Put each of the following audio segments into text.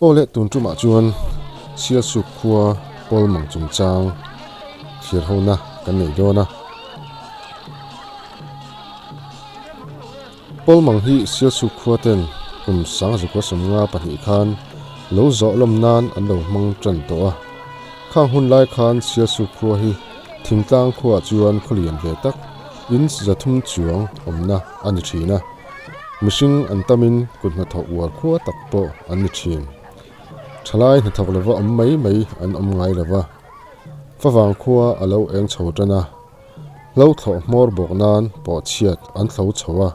Aw le, tun tumah chuan Sialsuk khua Pawlmang chungchang thlir hona kan nei dawn a. Pawlmang hi Sialsuk khua ten kum 1952 khan lo zawh lawm nan an lo hmang tan tawh a. Khang hun lai khan Sialsuk khua hi thingtlang khuaah chuan khawlian ve tak in 300 chuang awmna a ni thin a. Mihring an tamin kut hnathawk uar khua tak pawh an ni thin. Thalai hnathawk lova awm mai mai an awm ngai lova. Favang khua a lo eng chho tan a, hlo thlawh hmawr bawk nan pawh chhiat an thlo chho a,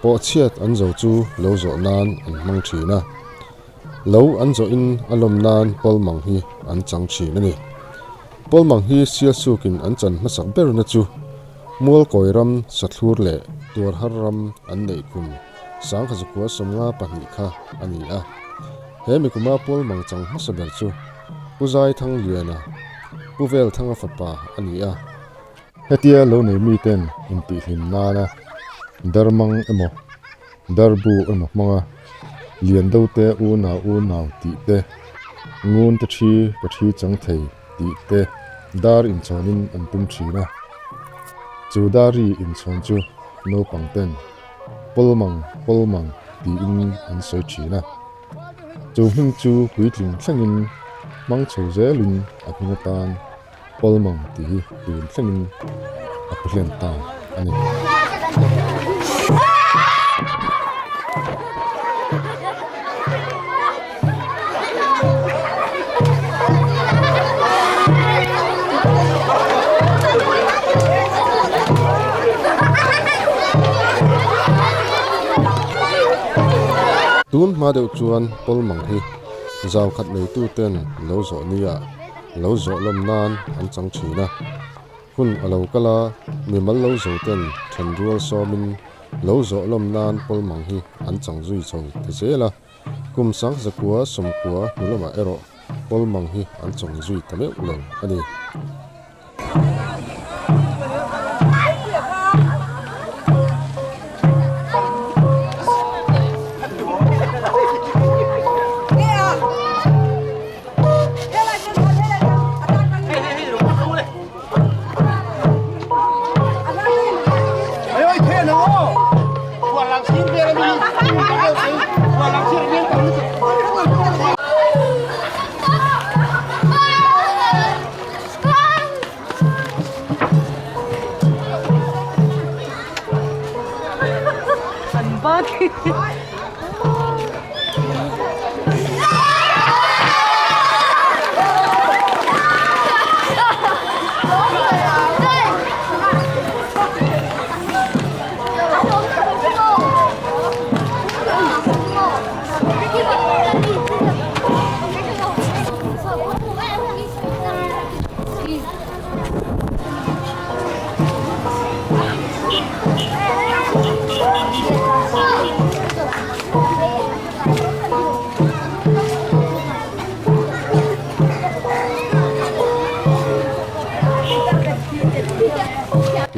pawh chhiat an zo chu lo zawh nan an hmang thin a. Lo an zawhin a lawm nan Pawlmang hi an chang thin a ni. Pawlmang hi Sialsukin an chan hmasak berna chu Mualkawi ram Sathlur leh Tuarhar ram an neih kum 1952 kha a ni a. He mikuma Pawlmang chang hmasa ber chu Pu Zaithangliana, Pu Velthanga fapa a ni a. Hetia lo nei miten intihhlim nana darmang emaw darbu emaw hmanga lian do te unau unau tih te, ngun te thi ka thi chang thei tih te dar inchhawnin an tum thin a. Chu dari inchhawn chu naupang ten Pawlmang Pawlmang tiin an sawi thin a. Chu hming chu puitling thlengin hmang chho zelin a hming atan Pawlmang tih hi tun thlengin a pu hlen ta a ni. Tun hma deuh chuan Pawlmang hi zau khat neitu ten lo zawh nia lo zawh lawm nan an chang thin a. Hun a lo kal a, mimal lo zo ten then rual sawmin lo zawh lawm nan Pawlmang hi an chang zui chho ta zel a. Kum 1990 hnu lamah erawh Pawlmang hi an chawng zui ta meuh lo a ni.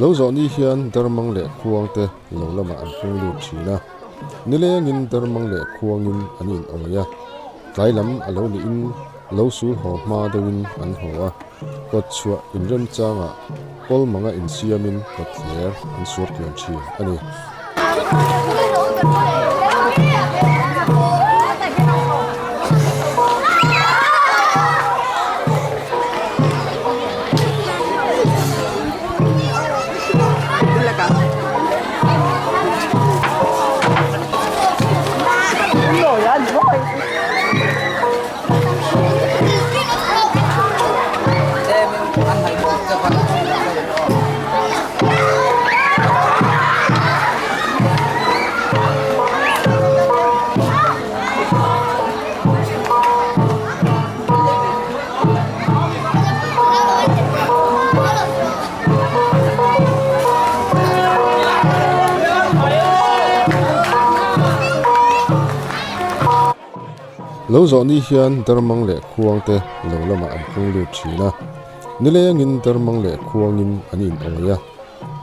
Lo zawh ni hian Darmang leh Khuang te lo lamah an pung lut thin a, nilengin Darmang leh Khuangin an in awi a, tlai lam a lo niin lo sul haw hma deuhin an haw a, kawt chhuah inremchangah Pawlmanga insiamin kawt thler an suar tluan thin a ni. Lo zawh ni hian Darmang leh Khuang te lo lamah an pung lut thin a. Nilengin Darmang leh Khuangin an in awi a.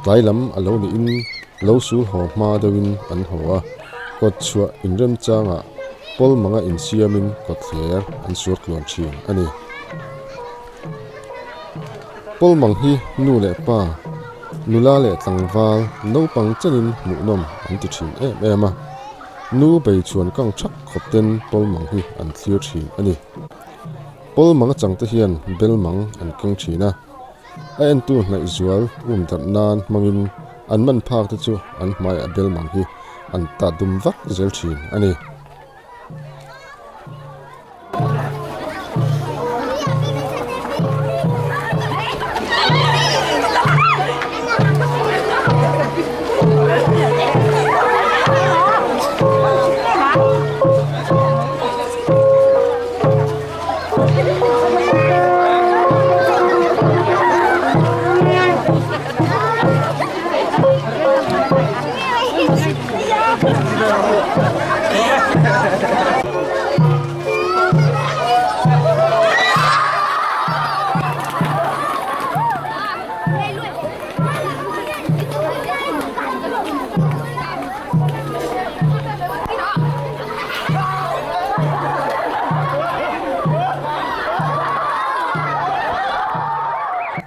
Tlai lam a lo niin lo sul haw hma deuhin an haw a. Kawt chhuah inremchangah. Pawlmanga insiamin kawtthler an suar tluan thin a ni. Pawlmang hi nu leh pa, nula leh tlangval naupang chenin hmuhnawm an ti thin em em a. Nu bei chhuan kang thak khawp ten pawlmang hi an thlir thin a ni. Pawlmang achangte hian belmang an keng thin a. A entu hnaih zual um darh nan hmangin an man phak te chu an hmaiah belmang hi an ta dum vak zel thin a ni.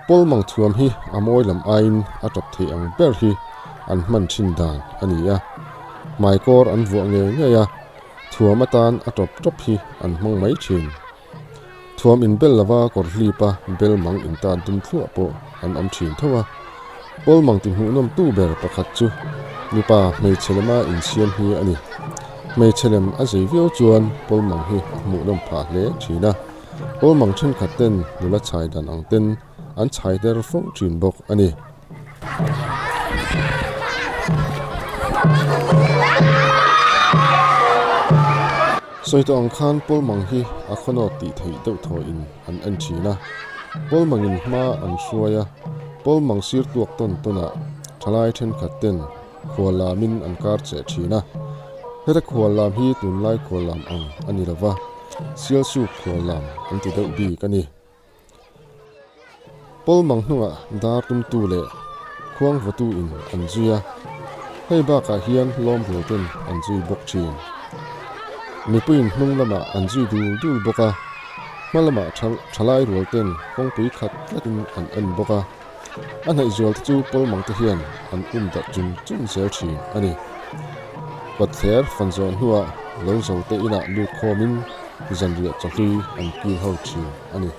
Pawlmang thuam hi a mawi lam aiin a tap thei ang ber hi an hman thin dan a ni a. Hmaikawr an vuah ngei ngei a, thuam atan a tawp tawp hi an hmang mai thin. Thuam inbel lova kawr hlipa bel mang intan tum thluah pawh an awm thin tho a. Pawlmang ti hmuhnawm tu ber pakhat chu mipa hmeichhe lema insiam hi a ni. Hmeichhe lem a zei viau chuan pawlmang hi a hmuhnawm phah hle thin a. Pawlmang thenkhat ten nula chhai dan ang ten an chhai der fo thin bawk a ni. Sawi tawh ang khan Pawlmang hi a khawnawt tih theih deuh thawhin an en thin a. Pawlmangin hma an hruai a, Pawlmang sir tuak tawn tawnah thalai thenkhat ten khual lamin an kar cheh thin a. Heta khual lam hi tunlai khual lam ang a ni lova, Sialsuk khual lam an ti deuh bik a ni. Pawlmang hnungah dar tumtu leh khuang vawtu in an zui a, hei bakah hian lawmrual ten an zui bawk thin. Mipuiin hnung lamah an zui dul dul bawk a, hma lamah thalai rual ten kawngpui khat tlatin an en bawk a, a hnaih zual te chu pawlmang te hian an um darh chum chum zel thin a ni. Kawtthler fan zawh hnuah lo zo te inah lut khawmin zanriah chawhlui an kil ho thin a ni.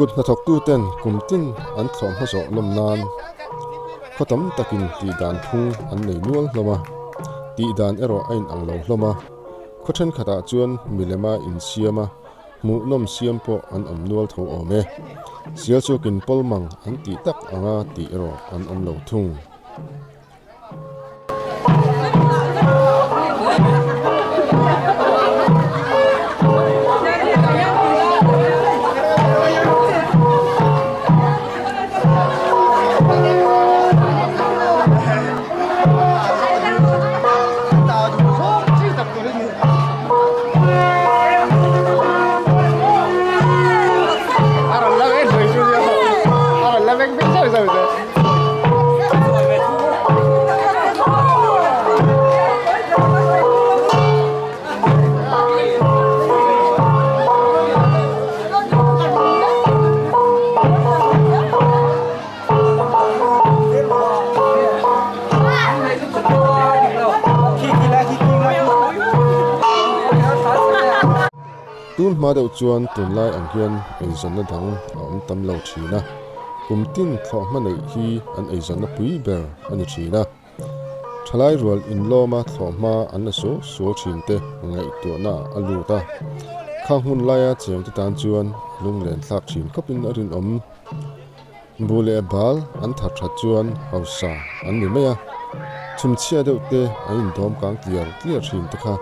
Kut hnathawktu ten kum tin an thlawh hmazawh lawm nan khaw tam takin tih dan phung an nei nual hlawm a, tih dan erawh a inang lo hlawm a. Khaw thenkhatah chuan milema insiam a, hmuhnawm siam pawh an awm nual tho awm e. Sialsukin pawlmang an tih tak anga tih erawh an awm lo thung. Tun hma deuh chuan tunlai ang hian eizawnna dang a awm tam lo thin a, kum tin thlawhhma neih hi an eizawnna pui ber a ni thin a. Thalai rual inlawma thlawhhma an la suau suau thin te ngaihtuahna a lut a, khang hun laia chengte tan chuan lunglen thlak thin khawpin a rinawm. Bu leh bal an thar that chuan hausa an ni mai a, chhumchhia deuh te an indawm kang tliar tliar thin te kha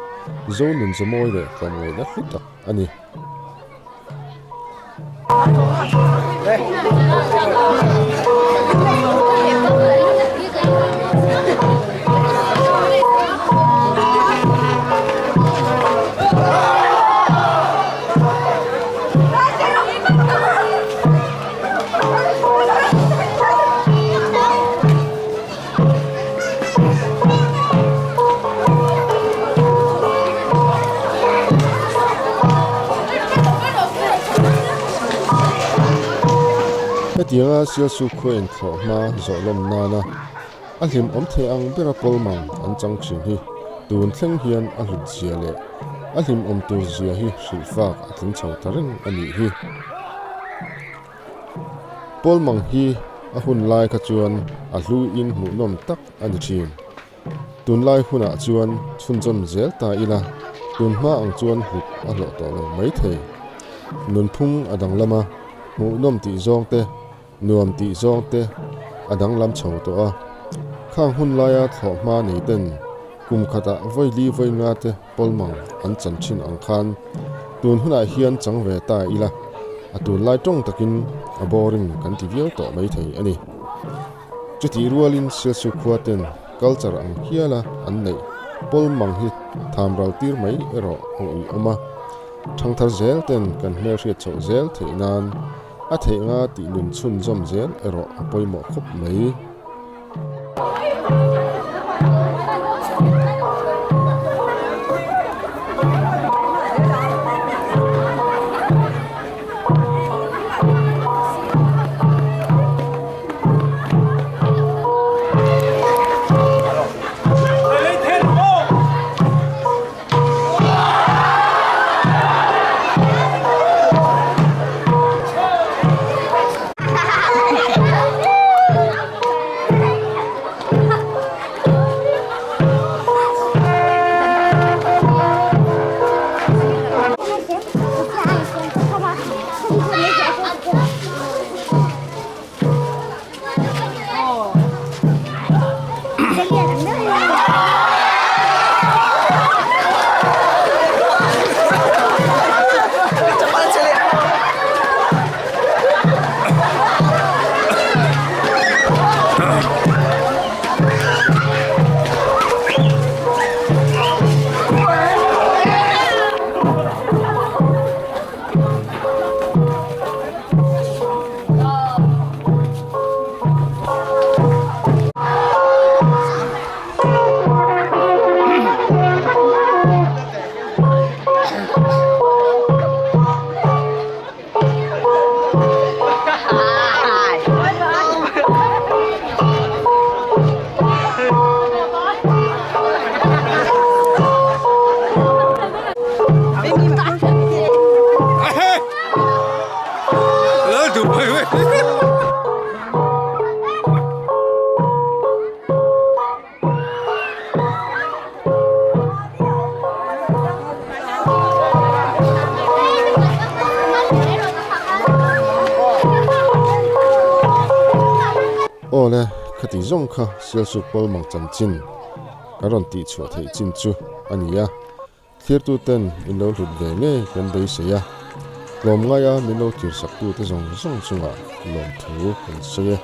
Zo nun zamawi leh tlawmngaihna hlu tak a ni. Hetianga Sialsuk khua inthlawh hma zawh lawm nana a hlim awm thei ang bera pawlmang an chang thin hi tun thleng hian a hlut zia leh a hlim awm tur zia hi hrilh fak a tling chho ta reng a nih hi. Pawlmang hi a hun lai kha chuan a hluin hmuhnawm tak a ni thin. Tunlai hunah chuan chhunzawm zel ta ila tunhma ang chuan hlut a hlawh tawh lo maithei. Nunphung a danglam a, hmuhnawm tih zawng te, nuam tih zawng te a danglam chho tawh a. Khang hun laia thlawh hma nei ten kum khatah vawi li vawi nga te pawlmang an chan thin ang khan tun hunah hian chang ve ta ila a tunlai tawng takin a boring kan ti viau tawh maithei a ni. Chutih rualin Sialsu khua ten culture ang hiala an neih pawlmang hi tham ral tir mai erawh a uiawm a, thangthar zel ten kan hmelhriat chhoh zel theih nan a theih nga tih nun chhunzawm zel erawh a pawimawh khawp mai. Aw le, khati zawng kha Sialsuk Pawlmang chanchin kan rawn tihchhuah theih chin chu a ni a. Thlirtuten min lo hlut ve ngei kan beisei a, tlawmngaia min lo tirsaktute zawng zawng chungah lawmthu kan sawi e.